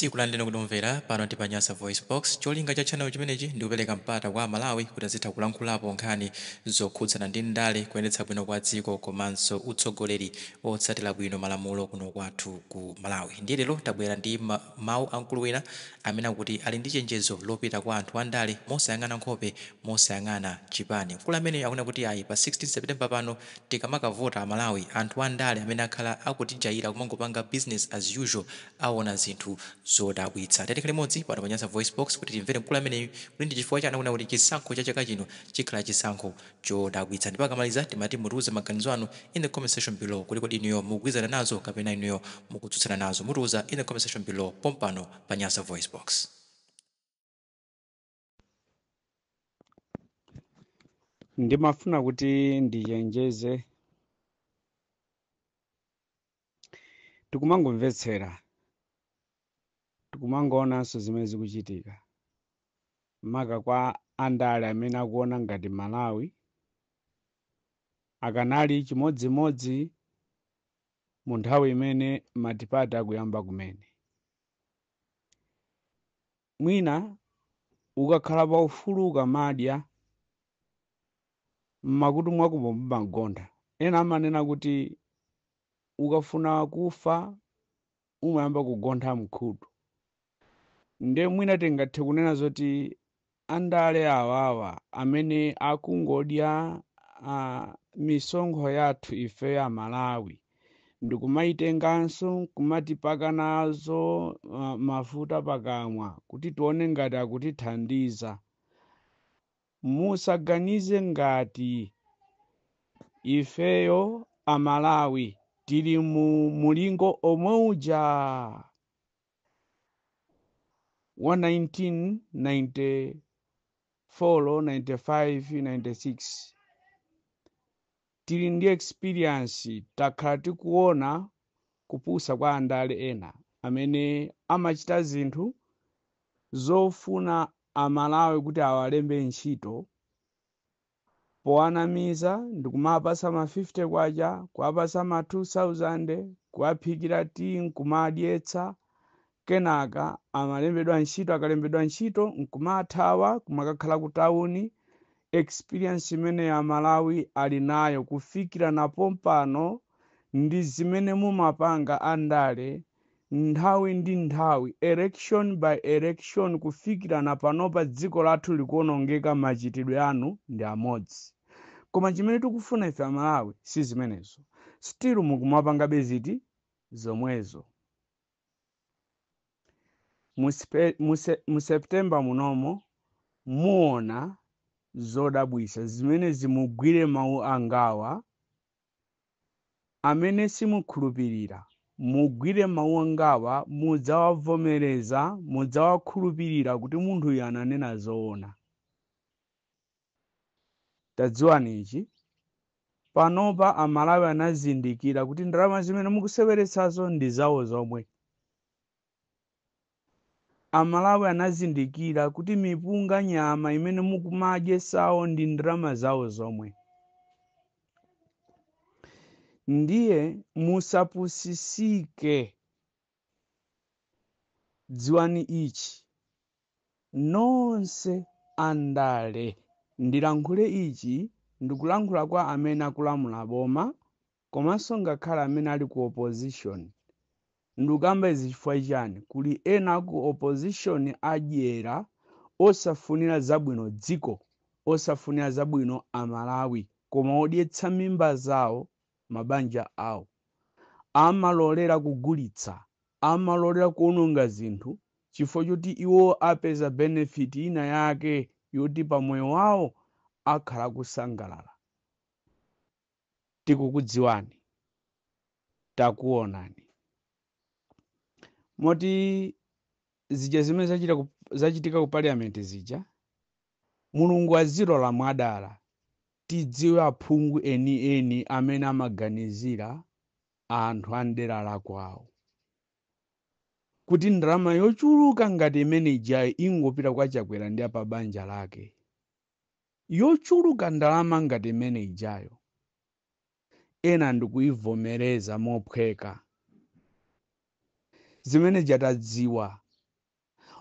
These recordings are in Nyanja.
Tikulandireni kudomvera pano ndi pa Nyasa Voice Box. Cholinga cha channel chimenechi ndi kupereka mpata kwa Amalawi kuti azitha kulankhulapo nkhani zokhudzana ndi ndale, kuyendetsa bwino kwa dziko komanso utsogoleri otsatira bwino malamulo kuno kwathu ku Malawi. Ndiye lero tabwera ndi mawu a mkulu wina amene akuti ali ndi chenjezo lopita kwa anthu andale mosayang'ana nkhope, mosayang'ana chipani. Mkulu ameneyu akunena kuti ayi, pa 16 September pano tikamakavota Amalawi, anthu andale amene akhala akutijaira kumangopanga business as usual aona zinthu zodabwitsa. Tikhale limodzi pano pa Nyasa Voice Box kuti timvere mkulu ameneyu kuti ndi chifukwa chani akunena kuti chisankho cha chaka chino chikhala chisankho chodabwitsa. Ndipo akamaliza timati mutiuze maganizo anu in the comment section below kuti kodi inuyo mukugwirizana nazo kapena inuyo mukutsutsana nazo. Mutiuza in the comment section below pompano pa Nyasa Voice Box. Ndimafuna kuti ndichenjeze, tikumangomvetsera, tikumangoonanso zimene zikuchitika, maka kwa andale amene akuona ngati Malawi akanali chimodzimodzi mu nthawi imene multiparty akuyamba kumene. Mwina ukakhala pa ufulu ukamadya mmakutu mwakomo mumagontha. Ena amanena kuti ukafuna kufa umayamba kugontha mkhutu. Ndiye mwina tingathe kunena zoti andale awawa amene akungodya misonkho yathu ife ya Malawi ndikumayitenganso kumatipaka nazo mafuta pakamwa kuti tione ngati akutithandiza. Musaganize ngati ifeyo Amalawi tili mu mulingo omwe uja wa 1994, 95, 96. Tili ndi experience, takhala tikuona kupusa kwa andale ena amene amachita zinthu zofuna Amalawi kuti awalembe ntchito powanamiza ndikumapasa ma 50 kwacha, kuwapasa ma 2000, kuwaphikira tea nkumadyetsa. Kenaka amalembedwa ntchito, akalembedwa ntchito nkumathawa kumakakhala ku tawuni. Experience imene Amalawi ali nayo kufikira napompano ndi zimene mumapanga andale nthawi ndi nthawi, election by election, kufikira na panopa dziko lathu likuonongeka. Machitidwe anu ndi amodzi, koma chimene tikufuna ife Amalawi si zimenezo. Still mukumapangabe ziti zomwezo. Mu September munomo muona zodabwisa zimene zimugwire mawu angawa. Amene simukhulupirira, mugwire mawu angawa, mudzawavomereza, mudzawakhulupirira kuti munthu uyu ananena zoona. Tadziwani ichi, panopa Amalawi anazindikira kuti ndalama zimene mukuseweretsazo ndi zawo zomwe. Amalawi anazindikira kuti mipunga, nyama imene mukumadyesawo ndi ndalama zawo zomwe. Ndiye musapusisike. Dziwani ichi nonse andale, ndilankhule ichi, ndikulankhula kwa amene akulamula boma komanso ngakhale amene ali ku opposition. Ndikukamba izi chifukwa chani? Kuli ena ku opposition adyera, osafunira zabwino dziko, osafunira zabwino Amalawi, koma odyetsa mimba zawo, mabanja awo. Amalolera kugulitsa, amalolera kuononga zinthu chifukwa choti iwo apeza benefit ina yake yoti pamoyo wawo akhala kusangalala. Tikukudziwani, takuonani. Moti zija zimene zachitika ku parliament zija, Mulungu azilola mwadala tidziwe aphungu enieni amene amaganizira anthu a mdera la kwawo, kuti ndalama yochuluka ngati imene ijayo ingopita kwa Chakwera ndi apa banja lake, yochuluka ndalama ngati imene ijayo ena ndikuivomereza mophweka. Zimene jatadziwa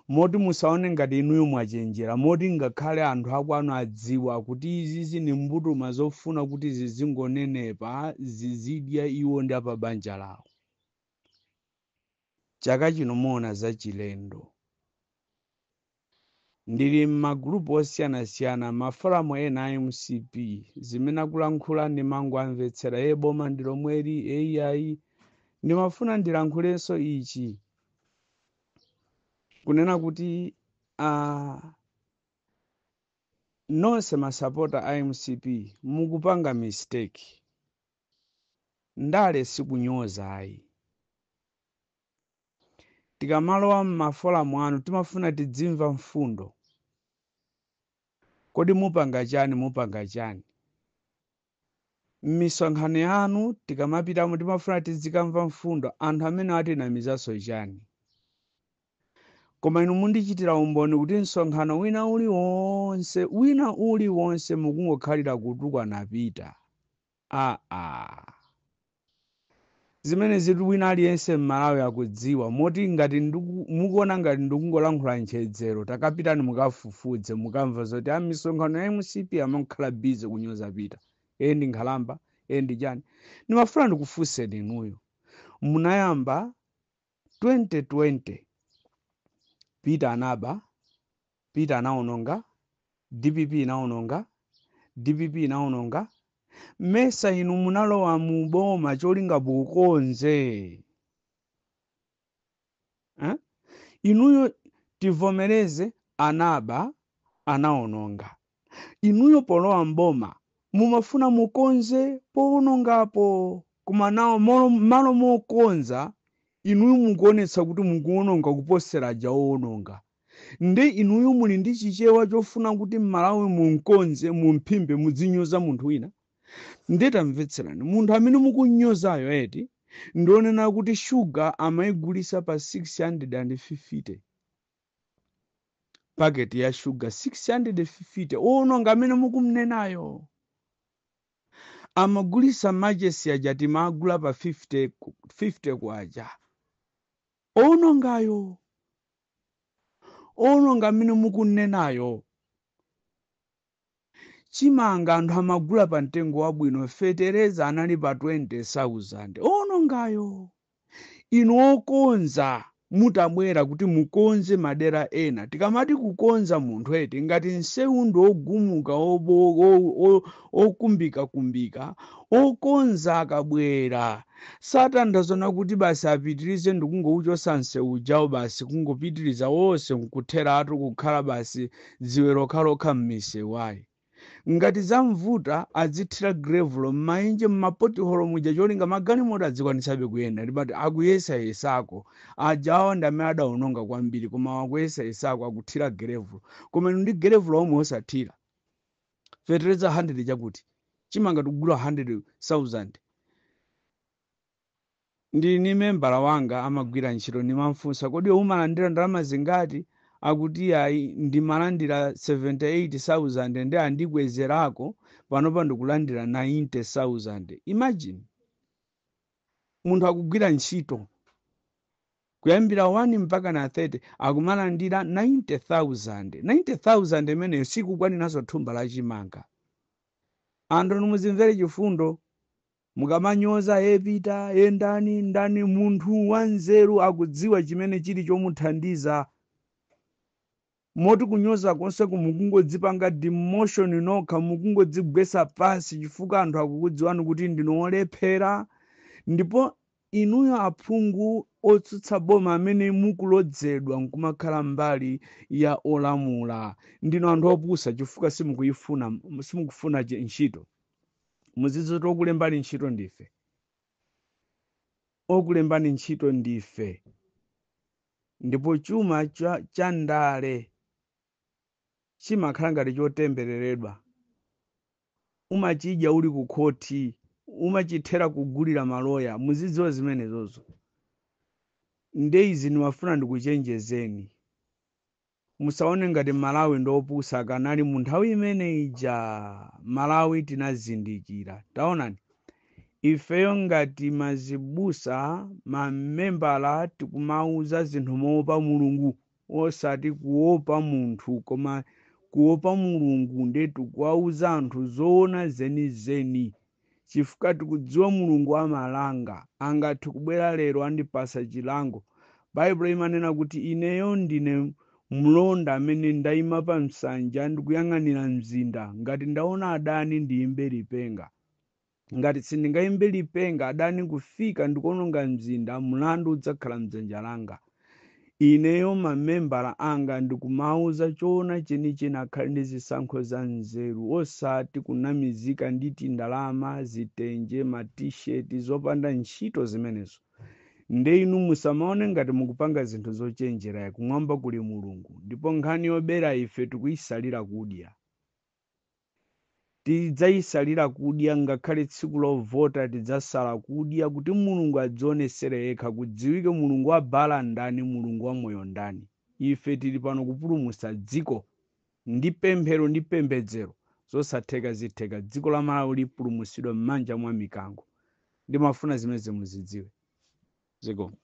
Moti musaone ngati inuyo mwachenjera, moti ngakhale anthu akwanu adziwa kuti izizi ni mbutuma zofuna kuti zizingonenepa, zizidya iwo ndi apa banja lawo. Chaka chino muona zachilendo. Ndili m'magulupu osiyanasiyana, mafolamu ena a MCP, zimene akulankhula ndimangomvetsera. "E, boma ndi lomweli." Eyayi, ndimafuna ndilankhulenso ichi, kunena kuti nonse masapota a MCP mukupanga mistake. Ndale sikunyoza ayi. Tikamalowa m'mafolamu anu timafuna tidzimva mfundo. Kodi mupanga chani? Mupanga chani m'misonkhano yanu? Tikamapitamo timafuna tizikamva mfundo. Anthu amene atinamizanso chani? Koma inu mundichitira umboni kuti msonkhano wina uliwonse, wina uliwonse, mukungokhalira kutukwana Pita. Aa, zimene zitu wina aliyense m'Malawi akudziwa. Moti ngati mukuona ngati ndikungolankhula ntchedzero, takapitani mukafufuze, mukamva zoti a misonkhano ya MCP amakhala busy kunyoza Pita, eye ndi nkhalamba, eye ndi chani. Ndimafuna ndikufunseni inuyo, munayamba 2020, Pita anaba, Pita anaononga, DPP inaononga, DPP inaononga. Mesa inu munalowa mu boma cholinga mukonze, eh? Inuyo tivomereze, anaba, anaononga. Inuyo polowa mboma mumafuna mukonze powonongapo, koma nawo malo mokonza inuyo mukuonetsa kuti mukuononga kuposera aja owononga. Ndi inuyo muli ndi Chichewa chofuna kuti m'Malawi munkonze, mumphimbe, mudzinyoza munthu wina. Ndetamvetserani, munthu amene mukunyozayo eti, ndionena kuti shuga amayigulisa pa 650, paketi ya shuga 650. Owononga amene mukumnenayo amagulisa machesi aja timagula pa 50, 50 kwacha. Owonongayo, owononga amene mukunenayo, chimanga anthu amagula pa mtengo wabwino, fetereza anali pa 20,000. Owonongayo, inu okonza mutabwera kuti mukonze madera ena, tikamati kukonza munthu eti, ngati msewu ndi ogumuka, okumbikakumbika, okonza akabwera satanthazana kuti basi apitirize ndikungouchosa msewu ujawo, basi kungopitiriza wonse nkutheratu kukhala basi dziwe lokhalokha m'misewu ayi. Ngati zamvuta adzithira gravel m'maenje, m'mapothole muja, cholinga magalimoto adzikwanisabe kuyenda. Ndimati akuyesayesako ajawa ndi amene adawononga kwambiri, koma akuyesayesako, akuthira gravel. Koma inu ndi gravel omwe osathira, fetereza 100 chakuti, chimanga tikugula 100,000. Ndili ni membala wanga amagwira ntchito, ndimamfunsa, "Kodi umalandira ndalama zingati?" Akuti, "Ayi, ndimalandira 78,000, ndi andikwezerako, panopa ndikulandira 90,000." Imagine, munthu akugwira ntchito kuyambira 1 mpaka na 30, akumalandira 90,000. 90,000 imeneyo sikukwaniranso thumba la chimanga. Anthu nimuzimvere chifundo mukamanyoza yepita yendani ndani. Munthu wanzeru akudziwa chimene chili chomuthandiza. Moti kunyoza konse mukungodzipanga demotion nokha, mukungodzigwesa pansi, chifukwa anthu akukudziwani kuti ndinu olephera. Ndipo inuyo aphungu otsutsa boma amene mukulodzedwa nkumakhala mbali ya olamula, ndinu anthu opusa, chifukwa simukuyifuna, simukufuna ntchito. Muzidziwa kuti okulembani ntchito ndife, okulembani ntchito ndife. Ndipo chuma cha ndale chimakhala ngati chotembereredwa, umachidya uli ku khoti, umachithera kugulira maloya. Muzidziwa zimenezozo. Nde izi ndimafuna ndikuchenjezeni, musaone ngati Malawi ndiopusa. Kanali mu nthawi imene ija Malawi tinazindikira. Taonani, ifeyo ngati mazibusa, mamembala, tikumauza zinthu moopa Mulungu. Osati kuopa munthu koma kuopa Mulungu. Nde tikuwauza anthu zoona zenizeni chifukwa tikudziwa Mulungu amalanga. Angathe kubwera lero andipasa chilango. Baibulo imanena kuti ineyo ndine mlonda amene ndayima pa msanja ndikuyang'anira mzinda. Ngati ndaona adani, ndiyimbe lipenga. Ngati sindingayimbe lipenga, adani kufika ndikuononga mzinda, mlandu udzakhala mdzanja langa. Ineyo mamembala anga ndikumauza choona chenicheni, akhale ndi zisankho za nzeru, osati kunamizika ndi tindalama, zitenje, matisheti zopanda ntchito zimenezo. Nde inu musamaone ngati mukupanga zinthu zochenjera. Kumwamba kuli Mulungu. Ndipo nkhani yobera ife tikuyisalira kudya, tidzayisalira kudya. Ngakhale tsiku lovota tidzasala kudya kuti Mulungu adzionesere yekha, kudziwike Mulungu wa bala ndani, Mulungu wa moyo ndani. Ife tili pano kupulumutsa dziko ndi pemphero ndi pembedzero. Zosatheka zitheka. Dziko la Malawi lipulumutsidwa m'manja mwa mikango. Ndimafuna zimene muzidziwe. Zikomo.